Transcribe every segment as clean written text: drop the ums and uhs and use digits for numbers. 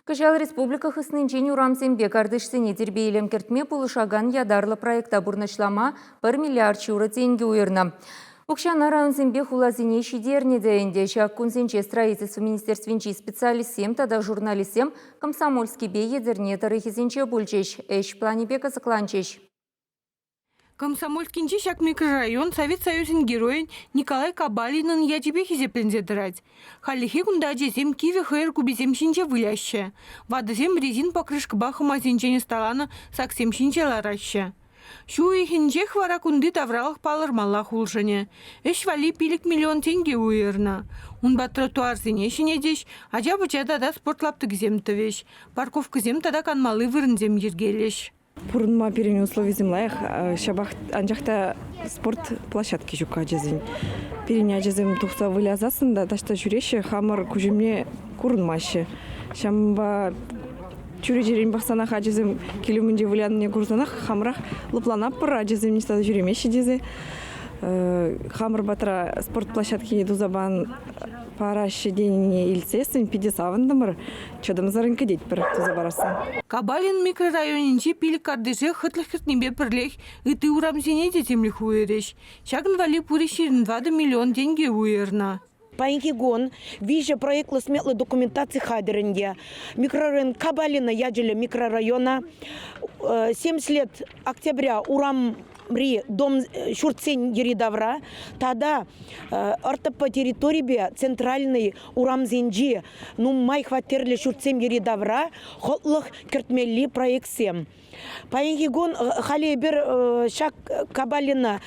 Кӑҫал республика хыснинчен урамсемпе картишсене тирпей-илем кӗртме пулӑшакан ятарлӑ проекта пурнӑҫлама 1 миллиард ҫурӑ тенкӗ уйӑрнӑ. Укҫана районсемпе хуласене ҫитернӗ те ӗнтӗ. Ҫак кунсенче строительство министерствинчи специалистсем тата журналистсем Комсомольскипе Етӗрне тӑрӑхӗсенче пулчӗҫ, ӗҫ планӗпе кӑсӑкланчӗҫ. Комсомольскинчи ҫак микрорайон Совет Союзӗн Геройӗн Николай Кабалинӑн ячӗпе хисепленсе тӑрать. Хальлӗхе кунта ачасем кивӗ хӑйӑр куписем ҫинче выляҫҫӗ. Ватӑсем резин покрышкӑпа хӑмасенчен ӑсталанӑ саксем ҫинче лараҫҫӗ. Ҫу уйӑхӗнчех вара кунти тавралӑх палӑрмаллах улшӑнӗ. Ӗҫ валли 5 миллион тенкӗ уйӑрнӑ. Унпа тротуарсене ҫӗнетӗҫ, ача-пӑча тата спорт лаптӑкӗсем тӑвӗҫ, парковкӑсем тата канмалли вырӑнсем йӗркелӗҫ. Пурӑнма пирӗн условисем лайӑх, ҫапах анчах та спорт площадки ҫук ачасен. Пирӗн ачасем тухса вылясассӑн та таҫта ҫӳреҫҫӗ, хамӑр куҫ умне курӑнмаҫҫӗ. Ҫавӑнпа чӳречерен пӑхсанах ачасем кил умӗнче вылянине курсанах хамӑрах лӑпланатпӑр, ачасем ниҫта та ҫӳремеҫҫӗ тесе. Хамӑр патра спорт площадкине туса пан параҫҫӗ тенине илтсессӗн питӗ савӑнтӑмӑр. Чӑтӑмсӑррӑн кӗтетпӗр туса парасса. Кабалин микрорайонӗнчи пилӗк картише хӑтлӑх кӗртнипе пӗрлех ытти урамсене те тимлӗх уйӑрӗҫ. Ҫакӑн валли пурӗ 24 миллион тенкӗ уйӑрнӑ. Паянхи кун виҫӗ проектлӑ сметлӑ документаци хатӗр ӗнтӗ. Микрорайон Кабалина ячӗллӗ микрорайона 70 лет октября урам дом ҫуртсен йӗри-тавра тата РТП территорипе центральный урамсенчи нумай хваттерлӗ ҫуртсем йӗри-тавра хӑтлӑх кӗртмелли проектсем. Паянхи кун халӗ эпир ҫак Кабалина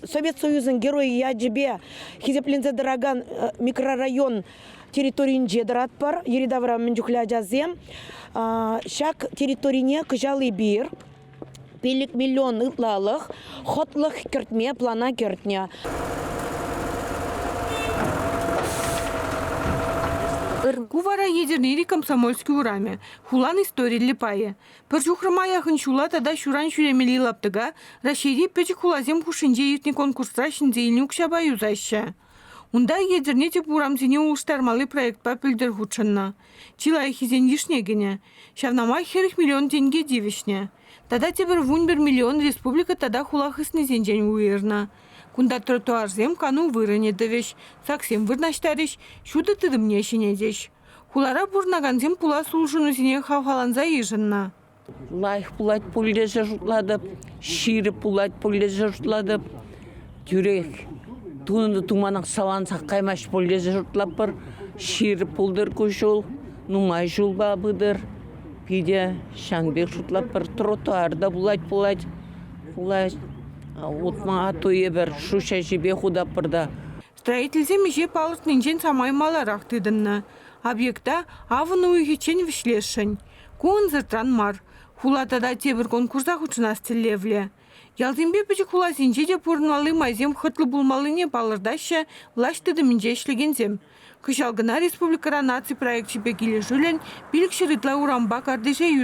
Совет Союзӗн Геройӗ ячӗпе хисепленсе тӑракан микрорайон территорийӗнче тӑратпӑр. Йӗри-тавра мӗн чухлӗ ачасем. Ҫак территорине кӑҫал эпир 5 миллион ытлалӑх хӑтлӑх кӗртме плана кӗртнӗ. Ку вара Етӗрнери Комсомольски урамӗ, хулан историллӗ пайӗ. Пӗр ҫухрӑма яхӑн ҫула тата ҫуран ҫӳремелли лаптӑка Раҫҫейри пӗчӗк хуласем хушшинче иртнӗ конкурсра ҫӗнсе илнӗ укҫапа юсаҫҫӗ. Унта Етӗрне тӗп урамсене улӑштармалли проектпа пӗлтӗр хутшӑннӑ. Чи лайӑххисен йышне кӗнӗ. Ҫавна май 40 миллион тенке тивӗҫнӗ. Тата тепӗр 11 миллион республика тата хула хыснисенчен уйӑрнӑ. Кунта тротуарсем, кану вырӑнӗ тӑвӗҫ, саксем вырнаҫтарӗҫ, ҫутӑ тытӑмне ҫӗнетӗҫ. Хулара пурӑнакансем пулас улшӑнусене хавхаланса йышӑннӑ. Лайӑх пулать пуль тесе шутлатӑп, ҫирӗп пулать пуль тесе шутлатӑп. Тӳрех тунӑ туманах салансах каймасть пуль тесе шутлатпӑр. Ҫирӗп пултӑр ку ҫул, нумай ҫулпа пытӑр. Питӗ ҫавӑн пек шутлатпӑр. Тротуар та пулать пулать. Пулать. Утма атту эпир шуҫҫа ҫипе хутаппӑр та. Строительсем ӗҫе палӑртнинчен самай маларах тытӑннӑ. Объекта авӑн уйӑхӗччен вӗҫлесшӗн. Ку ӑнсӑртран мар. Хула тата тепӗр конкурса хутшӑнас тӗллевлӗ. Ялсемпе пӗчӗк хуласенче те пурӑнмалли майсем хӑтлӑ пулмаллине палӑртаҫҫӗ влаҫ тытӑмӗнче ӗҫлекенсем. Кӑҫал кӑна республикӑра наци проекчӗпе килӗшӳллӗн 500 ытла урампа картише юсанӑ.